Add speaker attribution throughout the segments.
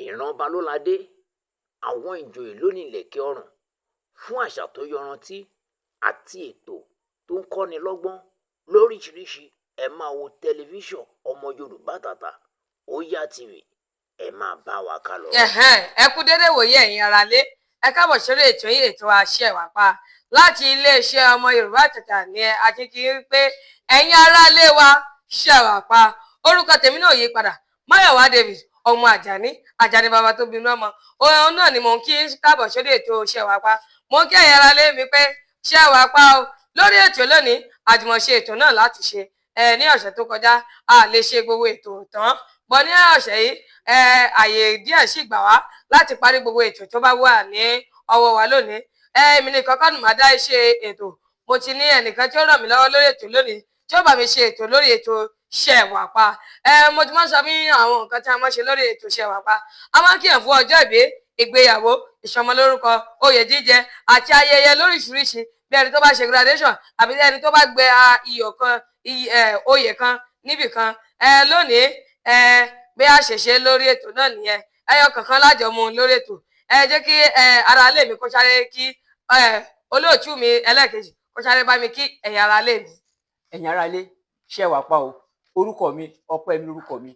Speaker 1: Ìran ọba ló ládé, àwọn ìjòyè ló ní ìlẹ̀kẹ̀ ọrùn. Fún àṣà tó yọrantí àti ètò tó ń kọ́ni lọ́gbọ́n lóríṣiríṣi, ẹ máa wo tẹlifíṣàn Ọmọ Yorùbá Àtàtà, Óyá TV. Ẹ máa bá wa ká lọ.
Speaker 2: Ẹ̀hẹ́n, ẹ kú dédé wòye, ẹ̀yin ará lé. Ẹ káàbọ̀ sórí ètò yìí, ètò Àṣẹ Wà Pa, láti iléeṣẹ́ Ọmọ Yorùbá Àtàtà ní akínkí pé ẹ̀yin ará lé wa, ṣe wà pa? Orúkọ tèmi náà yí padà, Máyọ̀wá David, ọmọ Àjàní, Àjàní bàbá tó bínú ọmọ òun náà ni mò ń kí káàbọ̀ sórí ètò Ṣe Wà Pa. Mò ń kí ẹ̀yin ará lé mi pé ṣe wà pa o. Lórí ètò lónìí, àjùmọ̀ṣe ètò náà láti ṣe ẹ ní ọ̀sẹ̀ tó kọjá, a lè ṣe gbogbo ètò tán bọ́. Ní ọ̀sẹ̀ yìí, ẹ àyè díẹ̀ sì gbà wá láti parí gbogbo ètò tó bá wà ní ọwọ́ wa lónìí. Ẹ èmi nìkan kọ́ ni màá dá ṣe ètò. Mo ti ní ẹnìkan tí ó ràn mí lọ́wọ́ lórí ètò lónìí, tí ó bá mi ṣe ètò lórí ètò Ṣe Wà Pa. Ẹ mo ti máa ń sọ fún àwọn nǹkan tí a máa ń ṣe lórí ètò Ṣe Wà Pa. A máa ń kíyàn fún ọjọ́ ìbí, ìgbéyàwó, ìsọmọlórúkọ, oyè jíjẹ àti ayẹyẹ lóríṣiríṣi, bí ẹni tó bá ṣe graduation àbí ẹni tó bá gbé iyọ̀ kan, oyè kan níbì kan. Ẹ lónìí, ẹ bí a ṣe ṣe lórí ètò náà nìyẹn. Ẹyọ kankan lájọ mu lórí ètò. Ẹ jẹ́ kí ara ilé mi kó sáré kí olóòtú mi ẹlẹ́ẹ̀kejì kó sáré bá mi kí ẹ̀yin ará ilé mi.
Speaker 3: Ẹ̀yin ará ilé, ṣe wà pa o? Orúkọ mi, ọpẹ́ mi lórúkọ mi,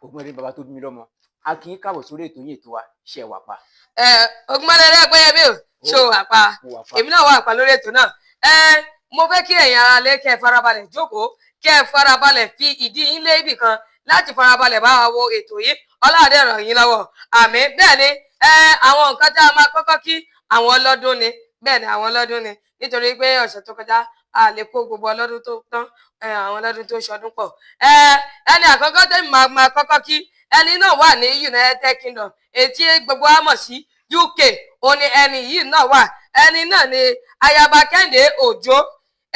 Speaker 3: Ògúnmọ́dé, bàbá tó bí mi lọ́mọ. A kì í káàbọ̀ sórí ètò yín, ètò wa, Ṣe Wà Pa.
Speaker 2: Ẹ Ògúnmọ́dé Ọpẹ́yẹmí o, ṣó wà pa?
Speaker 3: Mo wà pa.
Speaker 2: Èmi náà wà pa lórí ètò náà. Ẹ mo fẹ́ kí ẹ̀yin ará ilé kẹ́ ẹ farabalẹ̀ jókòó, kẹ́ ẹ farabalẹ̀ fi ìdí yín lé ibì kan láti farabalẹ̀ bá wa wo ètò yìí. Ọlọ́run ràn yín lọ́wọ́, àmín. Bẹ́ẹ̀ ni, ẹ àwọn nǹkan tí a máa kọ́kọ́ kí, àwọn ọlọ́dún ni. Bẹ́ẹ̀ ni, àwọn ọlọ́dún ni, nítorí pé ọ̀sẹ̀ tó kọjá a lè kó gbogbo ọlọ́dún tó tán. Àwọn ọlọ́dún tó ṣọdún pọ̀. Ẹni àkọ́kọ́ tẹ́mi máa kọ́kọ́ kí, ẹni náà wà ní United Kingdom, èyí gbogbo wa mọ̀ sí UK. Òun ni ẹni yìí náà wà. Ẹni náà ni Ayaba Kẹ́hìndé Òjó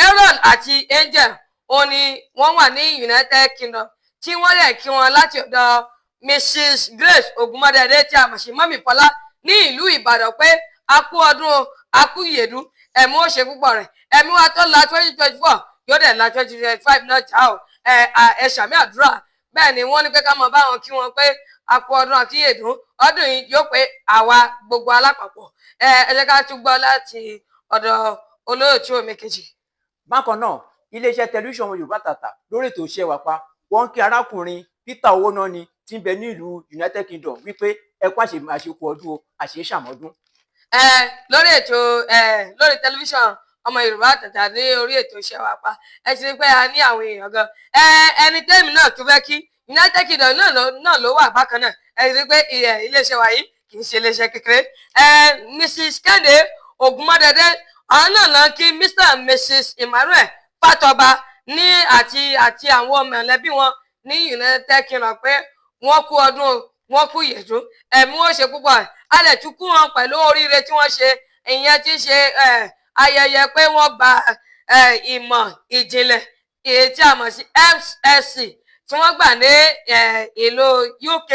Speaker 2: Aaron àti Angel. Òun ni wọ́n wà ní United Kingdom, tí wọ́n lè kí wọn láti ọ̀dọ̀ Mrs Grace Ogunmọ́dẹ́dẹ́, tí a mọ̀ sí Mummy Fọlá, ní ìlú Ìbàdàn, pé a kú ọdún o, a kú ìyèdú, ẹ̀mú ó ṣe púpọ̀ rẹ̀. Ẹ̀mí wa tó la 2024 yóò dẹ̀ la 2025 náà já o. Ẹ ẹ ṣàmì àdúrà. Bẹ́ẹ̀ ni, wọ́n ní pé ká máa bá wọn kí wọn pé a kú ọdún àti ìyèdún, ọdún yìí yóò pé àwa gbogbo alápapọ̀. Ẹ ẹ jẹ́ ká tún gbọ́ láti ọ̀dọ̀ olóòtú omi kejì.
Speaker 3: Bákan náà, iléeṣẹ́ tẹlifíṣàn Yorùbá Àtàtà, lórí ètò Ṣe Wà Pa, wọ́n ń kí arákùnrin Peter Owónáni tí ń bẹ ní ìlú United Kingdom wípé ẹ kú àṣekù ọdún o, àṣeṣàmọ́dún.
Speaker 2: Ẹ lórí ètò, ẹ lórí tẹlifíṣàn Ọmọ Yorùbá Àtàtà, ní orí ètò Iṣẹ́ Wa Pa, ẹ ti rí pé a ní àwọn èèyàn gan. Ẹ ẹni tẹ́mi náà tún fẹ́ kí, United Kingdom náà ló wà bákan náà. Ẹ ti rí pé iléeṣẹ́ wa yìí kì í ṣe iléeṣẹ́ kékeré. Ẹ Mrs Kẹ́hìndé Ògúnmọ́dẹ́dẹ́, àwọn náà lọ kí Mr and Mrs Emmanuel Fatoba ní àti àwọn mọ̀lẹ́bí wọn ní United Kingdom pé wọ́n kú ọdún, wọ́n kú ìyẹ̀dún, ẹ̀mí wọ́n ṣe púpọ̀. A lè tún kú wọn pẹ̀lú oríire tí wọ́n ṣe, ìyẹn tí ń ṣe ayẹyẹ pé wọ́n gba ìmọ̀ ìjìnlẹ̀, èyí tí a mọ̀ sí MSc, tí wọ́n gbà ní ìlú UK,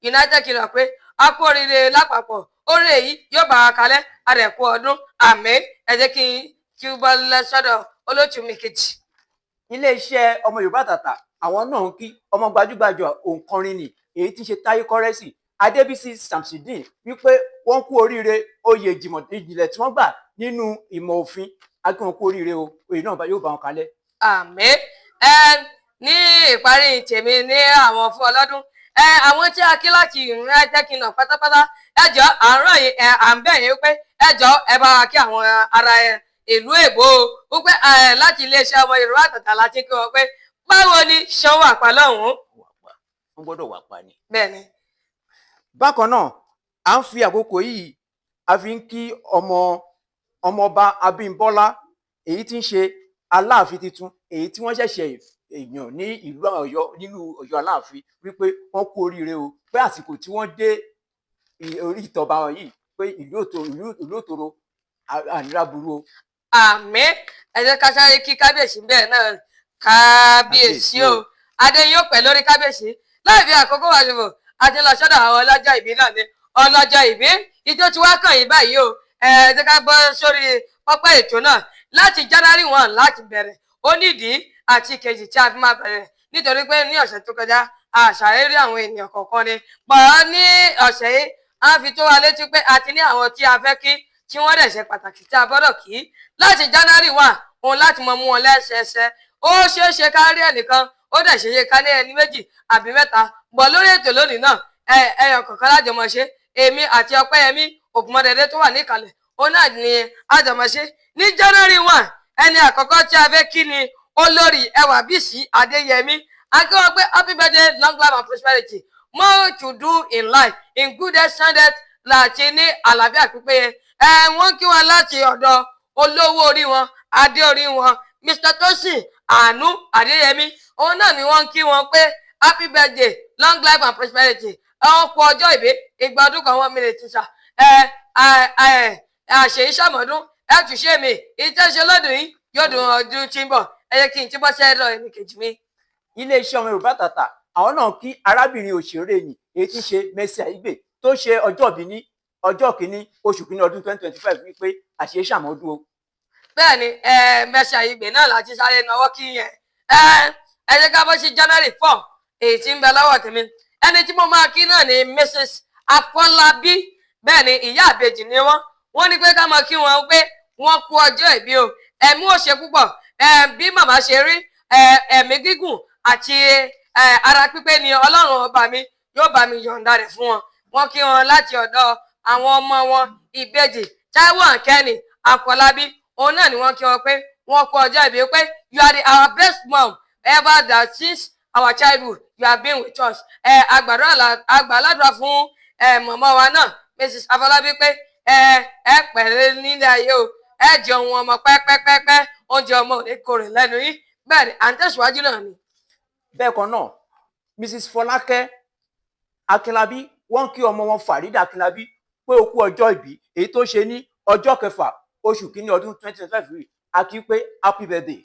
Speaker 2: United Kingdom, pé a kú oríire lápapọ̀. Oríire yìí yóò bá wa kalẹ̀. A dẹ̀ kú ọdún, àmín. Ẹ jẹ́ kí n kí n bọ́ lọ sọ́dọ̀ olóòtú mi kejì.
Speaker 3: Iléeṣẹ́ Ọmọ Yorùbá Àtàtà, àwọn náà ń kí ọmọ gbajúgbajà òǹkọrin ni, èyí tí ń ṣe Táyé Currency, Adébísí Samsudeen, wípé wọ́n kú oríire oyè ìjìnlẹ̀ tí wọ́n gbà nínú ìmọ̀ òfin. A kí wọn kú oríire o, oyè náà yóò bá wọn kalẹ̀.
Speaker 2: Àmín. Ẹ ní ìparí tèmi ní àwọn fún ọlọ́dún, ẹ àwọn tí a kí láti United Kingdom pátápátá, ẹ jọ àárọ̀ yìí, ẹ à ń bẹ̀ yín pé ẹ jọ ẹ bá wa kí àwọn ará ìlú èbó o, wípé ẹ láti iléeṣẹ́ Ọmọ Yorùbá Àtàtà láti kí wọn pé báwo ni ṣanwó àpá lọ́hùn-ún.
Speaker 3: Wọ́n gbọ́dọ̀ wà pa ni.
Speaker 2: Bẹ́ẹ̀ ni.
Speaker 3: Bákan náà, à ń fi àkókò yìí, a fi ń kí ọmọ ọmọọba Abímbọ́lá, èyí tí ń ṣe Aláàfin tuntun, èyí tí wọ́n ṣẹ̀ṣẹ̀ yàn ní ìlú Ọ̀yọ́, nílùú Ọ̀yọ́ Aláàfin, wípé wọ́n kú oríire o, pé àsìkò tí wọ́n dé orí ìtọ́ba wọn yìí, pé ìlú òtòrò ànírà burú o.
Speaker 2: Àmín. Ẹ jẹ́ ká sáré kí kábíyèsí bẹ́ẹ̀ náà. Kábíyèsí o, adé yóò pẹ́ lórí kábíyèsí. Láì fi àkókò wa ṣòfò, a ti lọ sọ́dọ̀ àwọn ọlọ́jọ́ ìbí náà ni. Ọlọ́jọ́ ìbí, ijó tí wàá kàn yín báyìí o. Ẹ jẹ́ ká bọ́ sórí pápá ètò náà láti January 1 láti bẹ̀rẹ̀. Ó nídìí àti kejì tí a fi máa bẹ̀rẹ̀, nítorí pé ní ọ̀sẹ̀ tó kọjá Àṣàrírí àwọn ènìyàn kọ̀ọ̀kan ni pọ̀ ní ọ̀sẹ̀ yìí. A fi tó wa létí pé a ti ní àwọn tí a fẹ́ kí, tí wọ́n dẹ̀ ṣe pàtàkì tí a gbọ́dọ̀ kí láti January 1 òun láti mọ mú wọn lẹ́sẹẹsẹ. Ó ṣeé ṣe ká rí ẹnìkan, ó dẹ̀ ṣeé ṣe ká ní ẹni méjì àbí mẹ́ta bọ̀ lórí ètò lónìí náà. Ẹyọ kọ̀ọ̀kan lájọmọ̀ ṣe. Èmi àti Ọpẹ́yẹmí Ògùnmọ́dẹdẹ tó wà níkàlẹ̀, òun náà ni àjọmọ̀ ṣe ní January 1. Ẹni àkọ́kọ́ tí a fẹ́ kí ni Olórí Ẹwà Bísí Adéyẹmí. Akíwọ́n pé happy birthday, long life and prosperity, more to do in life, in good health, standard láti ní àlàáfíà pípéye. Ẹ wọ́n kí wọn láti ọ̀dọ̀ olówó orí wọn, adé orí wọn, Mr Tosin Àánú Adéyẹmí. Òun náà ni wọ́n kí wọn pé happy birthday, long life and prosperity. Àwọn kú ọjọ́ ìbí, ìgbà ọdún kan, 1 minute tíṣà. Ẹ ẹ àṣeyí sàmọ́dún, ẹ tún ṣe mí ìtẹ́sẹ̀ lọ́dún yìí, yóò dùn ọdún tí ń bọ̀. Ẹ jẹ́ kí n tí bọ́ sẹ́dọ̀ ẹnì kejì mi.
Speaker 3: Iléeṣẹ́ Ọmọ Yorùbá Tàtà, àwọn náà kí arábìnrin òṣèré ni èyí tí ń ṣe Mercy Aigbe, tó ṣe ọjọ́ ìbí ní ọjọ́ kìíní oṣù kìíní ọdún 2025, wípé àṣeyí ṣàmọ́dún o.
Speaker 2: Bẹ́ẹ̀ ni, ẹ Mercy Aigbe náà láti sáré náwó kí yẹn. Ẹ jẹ́ ká bọ́ sí January 4, èyí tí ń bẹ lọ́wọ́ tèmi. Ẹni tí mo máa kí náà ni Mrs Afọlábí. Bẹ́ẹ̀ ni, ìyá àbèjì ni wọ́n. Wọ́n ní pé ká máa kí wọn pé wọ́n kú ọjọ́ ìbí o, ẹ̀mí ò ṣe púpọ̀. Bí màmá ṣe rí, ẹ̀mí gígùn àti ara pípé ni Ọlọ́run ọba mi yóò bá mi yọ̀ǹda rẹ̀ fún wọn. Wọ́n kí wọn láti ọ̀dọ̀ àwọn ọmọ wọn ìbejì, Táíwò and Kẹ́ni Àfọlábí. Òun náà ni wọ́n kí wọn pé wọ́n kú ọjọ́ ìbí, pé you are our best mom ever, that since our childhood you have been with us. Ẹ àgbàládùra fún màmá wa náà, Mrs Afọlábí, pé ẹ pẹ̀lẹ́ nílé ayé o, ẹ jẹun ọmọ pẹ́pẹ́pẹ́pẹ́, oúnjẹ ọmọ ò ní korò lẹ́nu yín. Bẹ́ẹ̀ ni, à ń tẹ̀síwájú náà ni.
Speaker 3: Bẹ́ẹ̀ kan náà, Mrs Fọlákẹ́ Akínlábí, wọ́n kí ọmọ wọn Farida Akínlábí pé ó kú ọjọ́ ìbí, èyí tó ṣe ní ọjọ́ kẹfà oṣù kínní ọdún 2025 yìí. A kí pé happy birthday.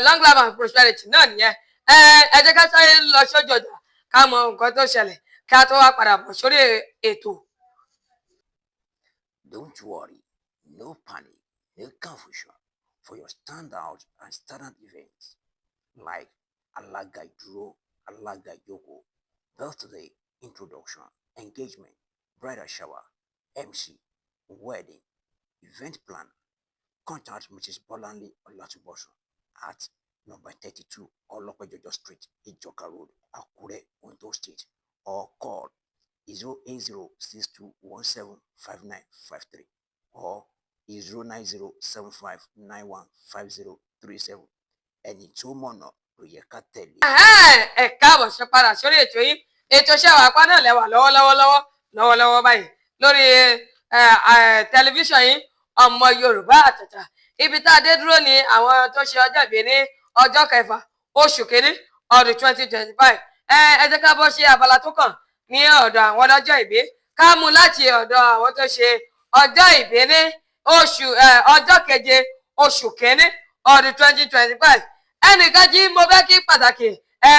Speaker 2: Long life and prosperity náà nìyẹn. Ẹ jẹ́ ká sáré lọ sójú ọjà, ká mọ nǹkan tó ṣẹlẹ̀, ká tó wá padà bọ̀ sórí ètò.
Speaker 1: Don't worry, no panic, no confusion for your standout and standard events like Alaga Iduro, Alaga Ijoko, birthday, introduction, engagement, bridal shower, MC, wedding, event planner. Contact Mrs. Bolanle Olatubosun at number 32 Olopejojo Street, Ijoka Road, Akure, Ondo State, or call 08062175953 or 09075915037. Ẹni tó mọ̀nà ló yẹ ká tẹ̀lé.
Speaker 2: Ẹ káàbọ̀ ṣe padà sórí ètò yín, ètò iṣẹ́ wa apá náà lẹ́wà lọ́wọ́lọ́wọ́ lọ́wọ́lọ́wọ́ báyìí lórí tẹlifíṣàn yín, Ọmọ Yorùbá Àtàtà. Ibi tá a dé dúró ni àwọn tó ṣe ọjọ́ ìbí ní ọjọ́ kẹfà oṣù kínní ọdún 2025. Ẹ jẹ́ ká bọ́ sí abala tó kàn ní ọ̀dọ̀ àwọn ọlọ́jọ́ ìbí, ká mú láti ọ̀dọ̀ àwọn tó ṣe ọjọ́ ìbí ní oṣù ọjọ́ keje oṣù kínní ọdún 2025. Ẹnìkan tí mo fẹ́ kí pàtàkì,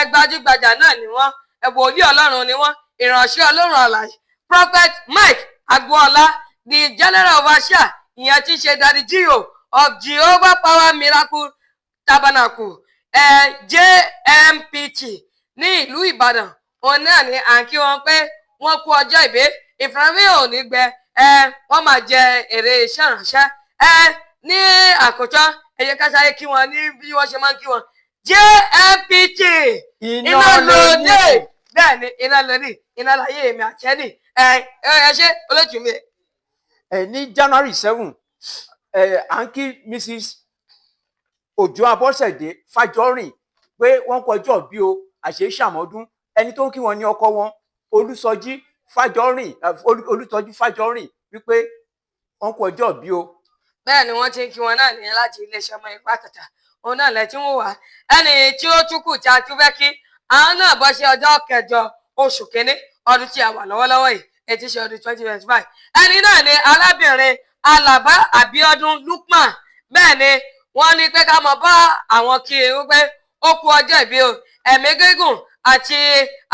Speaker 2: gbajúgbajà náà ni wọ́n, wòlíì Ọlọ́run ni wọ́n, ìránṣẹ́ Ọlọ́run àlàyé, Prophet Mike Agboola, the general overseer, ìyẹn tí í ṣe Daddy G.O of Jehovah Power Miracle Tabernacle, JMPT, ní ìlú Ìbàdàn. Òun náà ni à ń kí wọn pé wọ́n kú ọjọ́ ìbí, ìfúnraní ò ní gbẹ, wọ́n máa jẹ èrè iṣẹ́ ìránṣẹ́. Ní àkótán, ẹ jẹ́ ká sáré kí wọn ní bí wọ́n ṣe máa ń kí wọn: JMPT, iná lóde. Bẹ́ẹ̀ ni, iná lóní, iná láyé èmi àtẹ́nì. Ẹ ṣe olóòtú mi.
Speaker 3: Ẹ ní January 7, ẹ à ń kí Mrs Òjó Abọ́sẹ̀dé Fájọrìn pé wọ́n kú ọjọ́ bí o, àṣẹ ṣàmọ́dún. Ẹni tó ń kí wọn ní ọkọ wọn, Olúsọjí Fájọrìn, Olùtọ́jú Fájọrìn, wípé wọ́n kú ọjọ́ bí o.
Speaker 2: Bẹ́ẹ̀ ni, wọ́n ti ń kí wọn náà nìyẹn láti iléeṣẹ́ Ọmọ Ìpá Tàtà. Òun náà lẹ tí ń wò wá. Ẹni tí ó tún kù tí a tún fẹ́ kí, àwọn náà bọ́ sí ọjọ́ kẹjọ oṣù kínní ọdún tí a wà lọ́wọ́lọ́wọ́ yìí, ètí ṣe ọdún 2025. Ẹni náà ni arábìnrin Alaba Abiodun Lukman. Bẹ́ẹ̀ ni, wọ́n ní pé ká mọ̀ bá àwọn kí i wípé ó kú ọjọ́ ìbí o, ẹ̀mí gígùn àti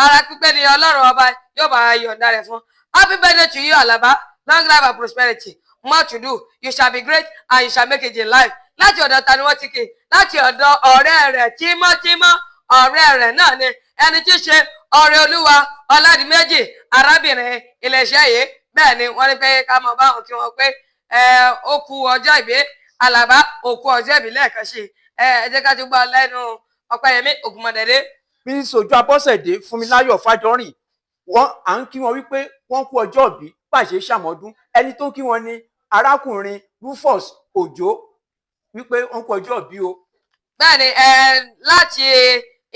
Speaker 2: ara pípé ni Ọlọ́run ọba yóò bá yọ̀ǹda rẹ̀ fún. Happy birthday to you, Alaba, long life and prosperity, more to do, you shall be great and you shall make it in life. Láti ọ̀dọ̀ ta ni wọ́n ti kì? Láti ọ̀dọ̀ ọ̀rẹ́ rẹ̀ tímọ́tímọ́, ọ̀rẹ́ rẹ̀ náà ni Ẹni tí í ṣe ọ̀rẹ́ olúwa Ọládìméjì, arábìnrin iléeṣẹ́ yìí. Bẹ́ẹ̀ ni wọ́n ní pé ká mọ̀ báwọn kí wọ́n pé ó kú ọjọ́ ìbí Àlàbá, ó kú ọjọ́ ìbí lẹ́ẹ̀kan sí. Ẹ jẹ́ ká tún gbọ́ lẹ́nu Ọpẹ́yẹmí Ògúnmọ́dẹ́dẹ́.
Speaker 3: Mrs Ojú Abọ́sẹ̀dé Fúnmiláyọ̀ Fájọrìn, wọ́n à ń kí wọn wípé wọ́n kú ọjọ́ ìbí, pàṣẹ ṣàmọ́dún. Ẹni tó kí wọn ni arákùnrin Rufus Òjó, wípé wọ́n kú ọjọ́ ìbí o.
Speaker 2: Bẹ́ẹ̀ ni, ẹ láti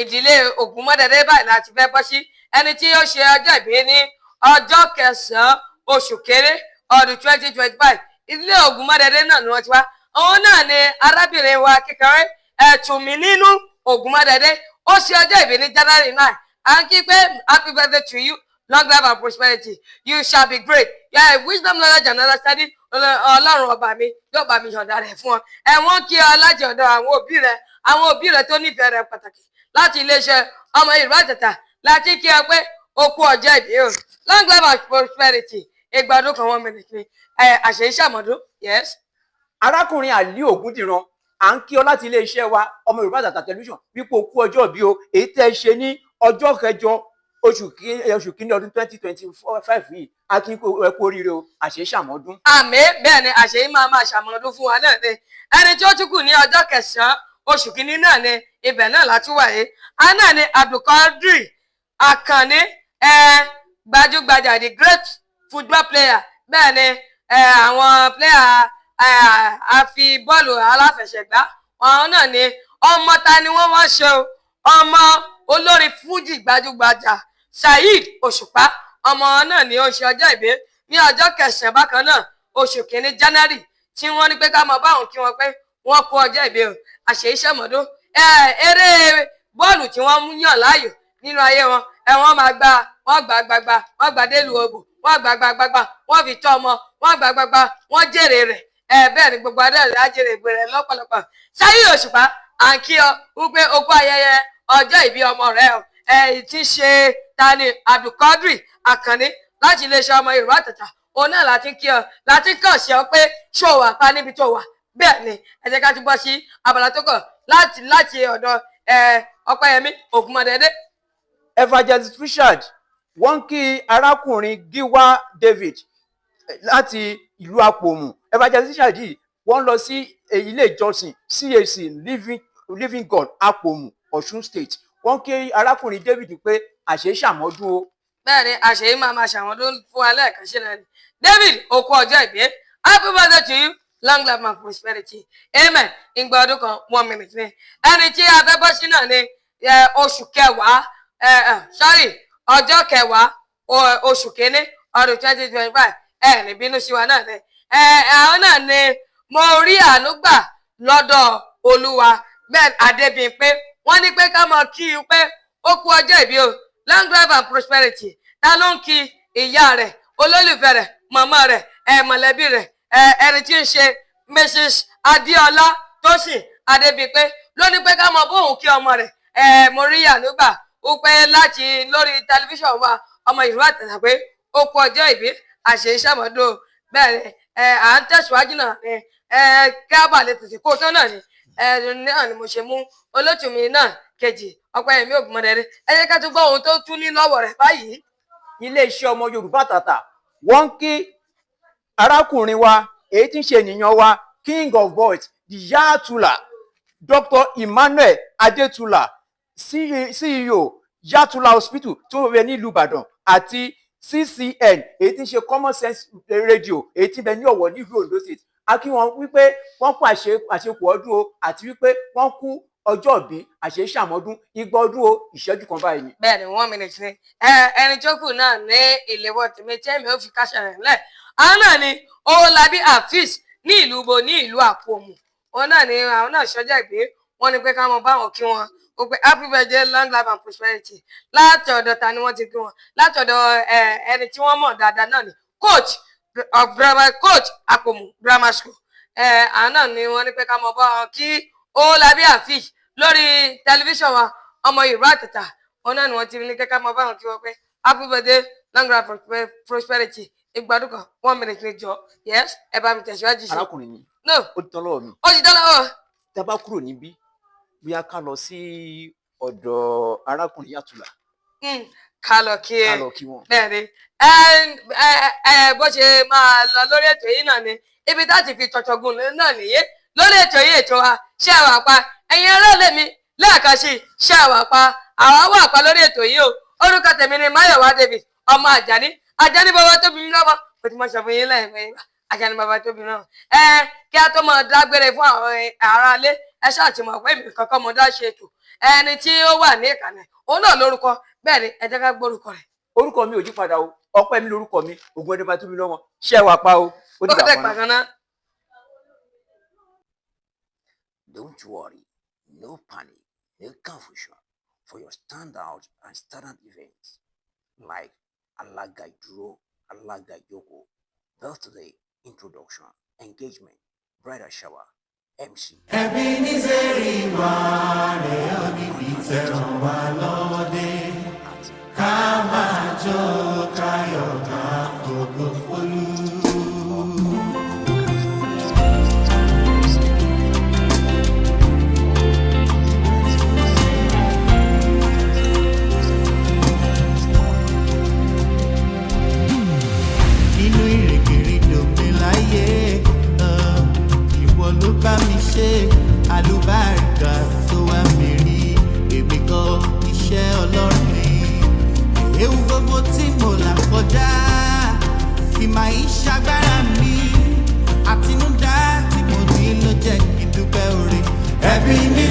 Speaker 2: ìdílé Ògúnmọ́dẹ́dẹ́ báyìí láti fẹ́ bọ́ sí ẹni tí ó ṣe ọjọ́ ìbí ní ọjọ́ kẹsàn-án oṣù kéré ọdún 2025. Ìdílé Ògúnmọ́dẹ́dẹ́ náà ni wọ́n ti wá. Òun náà ni arábìnrin wa kékeré Ẹ̀tùnmí nínú Ògúnmọ́dẹ́dẹ́. Ó ṣe ọjọ́ ìbí ní January 9. À ń kí pé happy birthday to you, long life and prosperity, you shall be great. Yeah, wisdom, knowledge and understanding, Ọlọ́run ọba mi yóò bá mi yọ̀ǹda rẹ̀ fún ọ. Ẹ wọ́n kí ọ láti ọ̀dọ̀ àwọn òbí rẹ, àwọn òbí rẹ tó nífẹ̀ẹ́ rẹ pàtàkì. Láti iléeṣẹ́ Ọmọ Yorùbá Àtàtà láti kí ọ pé o kú ọjọ́ ìbí o, long life and prosperity, ìgbà ọdún kan, 1 minute ni ẹ àṣẹ ìṣàmọ̀dún. Yes.
Speaker 3: Arákùnrin Àlí Ògúndìran, à ń kí ọ láti iléeṣẹ́ wa Ọmọ Yorùbá Àtàtà Tẹlifíṣàn wípé o kú ọjọ́ ìbí o, èyí tẹ́ ẹ ṣe ní ọjọ́ kẹjọ oṣù kínní ọdún 2025 yìí. A kí ẹ kú oríire o, àṣẹ ṣàmọ́dún.
Speaker 2: Àmín. Bẹ́ẹ̀ ni, àṣẹ yìí máa máa ṣàmọ́dún fún wa náà ni. Ẹni tí ó tún kù ní ọjọ́ kẹsàn-án oṣù kínní náà ni, ibẹ̀ náà látún wà yìí, a náà ni Abdulkadir Akànní, ẹ gbajúgbajà, the great football player. Bẹ́ẹ̀ ni, ẹ àwọn player ẹ àfi bọ́ọ̀lù aláfẹsẹ̀gbá. Àwọn náà ni ọmọ ta ni wọ́n wá ṣe o? Ọmọ olórin fújì gbajúgbajà Saheed Òṣùpá. Ọmọ náà ni ó ń ṣe ọjọ́ ìbí ní ọjọ́ kẹsàn-án bákan náà oṣù kìíní, January, tí wọ́n ní pé ká máa báwọn kí wọ́n pé wọ́n kú ọjọ́ ìbí o, àṣeyí ṣàmọ́dún. Eré bọ́ọ̀lù tí wọ́n yàn láàyò nínú ayé wọn, ẹ wọ́n máa gba, wọ́n gbà gbàgbà, wọ́n gbà délùú ògbò, wọ́n gbà gbà gbàgbà, wọ́n fi tọ́ ọmọ, wọ́n gbà gbàgbà, wọ́n jèrè rẹ̀. Ẹ bẹ́ẹ̀ ni, gbogbo adé rẹ̀ á jèrè ìgbé rẹ̀ lọ́pọ̀lọpọ̀. Saheed Òṣùpá, à ń kí ọ wípé o kú ayẹyẹ ọjọ́ ìbí ọmọ rẹ o, ẹ ti ṣe tani Abdulkadri Akànní. Láti iléeṣẹ́ Ọmọ Yorùbá Àtàtà òun náà láti kí ọ, láti kàn sí ọ pé ṣó wà pa níbi tó wà. Bẹ́ẹ̀ ni, ẹ jẹ́ ká tún bọ́ sí abala tó kàn láti ọ̀dọ̀ ẹ Ọpẹ́yẹmí Ògúnmọ́dẹ́dẹ́.
Speaker 3: Evangelist Richard, wọ́n kí arákùnrin Giwa David láti ìlú Àpòmù. Evangelist Richard yìí, wọ́n lọ sí ilé ìjọsìn CAC Living God, Àpòmù, Ọ̀ṣun State. Wọ́n kí arákùnrin David pé àṣẹ ṣàmọ́dún o.
Speaker 2: Bẹ́ẹ̀ ni, àṣeyí máa máa ṣàmọ́dún fún wa lẹ́ẹ̀kan sí náà ni. David, òkú ọjọ́ ìbí, happy birthday to you, long life and prosperity, amen. Ìgbà ọdún kan, 1 minute ni. Ẹni tí a fẹ́ bọ́ sí náà ni oṣù kẹwàá, sorry, ọjọ́ kẹwàá oṣù kínní ọdún 2025. Ẹ ní bínú sí wa náà ni. Àwọn náà ni mo rí àánú gbà lọ́dọ̀ Olúwa. Bẹ́ẹ̀, Adébímpé, wọ́n ní pé ká máa kí i pé ó kú ọjọ́ ìbí o, long life and prosperity. Ta ló ń kí? Ìyá rẹ̀, olólùfẹ́ rẹ̀, màmá rẹ̀, ẹ mọ̀lẹ́bí rẹ̀, ẹ ẹni tí ń ṣe Mrs Adéọlá Tósìn Adébímpé ló ní pé ká mọ bóun kí ọmọ rẹ̀, ẹ mo rí àánú gbà ó pé láti lórí tẹlifíṣàn wa Ọmọ Yorùbá Àtàtà pé ó kú ọjọ́ ìbí, àṣẹ ìṣàmọ́dún. Bẹ́ẹ̀ ni, ẹ à ń tẹ̀síwájú náà ni, ẹ kí á bà lè tètè kó tán náà ni. Ẹ náà ni mo ṣe mú olótùú mi náà kejì, Ọpẹ́yẹmí Ògúnmọ́dẹ́rẹ́. Ẹ jẹ́ ká tún gbọ́ ohun tó tún ní lọ́wọ́ rẹ̀ báyìí.
Speaker 3: Iléeṣẹ́ Ọmọ Yorùbá Àtàtà, wọ́n ń kí arákùnrin wa, èyí tí ń ṣe ènìyàn wa, king of boys, the Yatula, Dr Emmanuel Adétúlà, CEO Yatula Hospital tó ń bẹ nílùú Ìbàdàn, àti CCN, èyí tí ń ṣe Common Sense Radio, èyí tí ń bẹ ní Ọ̀wọ̀ nílùú Ondo State. A kí wọn wípé wọ́n kú àṣekù ọdún o, àti wípé wọ́n kú ọjọ́ ìbí, àṣeṣàmọ́dún, igba ọdún o, ìṣẹ́jú kan báyìí ni.
Speaker 2: Bẹ́ẹ̀ ni, 1 minute ni. Ẹni tó kù náà ní ìléwọ́ tèmi tẹ́mi ó fi kásẹ̀ rẹ̀ ńlẹ̀, àwọn náà ni Owólabí Afeez ní ìlú bo, ní ìlú Àpòmù. Òun náà ni àwọn náà ṣọjọ́ ìbí. Wọ́n ní pé ká mọ báwọn kí wọn ó pé happy birthday, long life and prosperity. Láti ọ̀dọ̀ ta ni wọ́n ti kí wọn? Láti ọ̀dọ̀ ẹni tí wọ́n mọ̀ dáadáa náà ni, coach of grammar, coach Àpòmù Grammar School. Àwọn náà ni wọ́n ní pé ká mọ báwọn kí Owólabí Afeez lórí tẹlifíṣàn wa Ọmọ Yorùbá Àtàtà. Òun náà ni wọ́n ti ní kẹ́kẹ́ mọ báwọn kí wọ́n pé happy birthday, long life and prosperity, ìgbádùn kan, 1 minute ní jọ. Yes, ẹ bá mi tẹ̀síwájú sí.
Speaker 3: Arákùnrin mi.
Speaker 2: No.
Speaker 3: Ó ti tán lọ́wọ́ mi.
Speaker 2: Ó ti tán lọ́wọ́.
Speaker 3: Tá a bá kúrò níbí, bóyá ká lọ sí ọ̀dọ̀ arákùnrin Yàtúlà.
Speaker 2: Ká lọ kí ẹ.
Speaker 3: Ká lọ kí wọn.
Speaker 2: Bẹ́ẹ̀ ni, ẹ bó ṣe máa lọ lórí ètò yìí náà ni ibi tá ti fi tọ̀tọ̀gùn náà nìyé lórí ètò yìí, ètò wa Ṣé ẹ wà pa. Ẹ̀yin aráàlú mi, lẹ́ẹ̀kan sí, ṣé ẹ wà pa? Àwa wà pa lórí ètò yìí o. Orúkọ tèmi ni Máyọ̀wá David, ọmọ Àjàní, Àjàní bàbá tóbi lọ́mọ. Mo ti mọ sọ fún yín lẹ́ẹ̀mẹ́, Àjàní bàbá tóbi náà. Ẹ kí a tó máa dágbére fún àwọn aráalé, ẹ ṣáà ti mọ̀ pé èmi kankan mo dá ṣe ètò. Ẹni tí ó wà ní ìkànnì òun náà lórúkọ. Bẹ́ẹ̀ ni, ẹ jẹ́ ká gbórúkọ rẹ̀.
Speaker 3: Orúkọ mi ò yí padà o, ọpẹ́ mi lórúkọ mi, ògùn ẹni bá tóbi lọ́mọ. Ṣé ẹ wà pa o? Ó
Speaker 2: Ó
Speaker 3: dìgbà
Speaker 2: dẹ̀
Speaker 3: kan náà.
Speaker 2: pàkan náà.
Speaker 1: Don't worry, no panic, no confusion for your standout and standard events like Alaga Iduro, Alaga Ijoko, birthday, introduction, engagement, bridal shower, MC.
Speaker 4: Ebenezeri wà rẹ̀ ọ́ níbi tẹ̀ràn wá lọ́wọ́ dé. Ká máa jó káyọ̀ ká fògo fólú. Nínú ìrìnkèrindò mi láyé, ìwọ ló bá mi ṣe, àlùbáríkà tó wá mi rí, èmi kọ́, iṣẹ́ Ọlọ́run ni. Ewu gbogbo tí mo là kọjá, ìmọ̀ ìṣàgbára mi àtinúdá tí mo ní ló jẹ́ kí n dúpẹ́ oore. Ẹbí ní.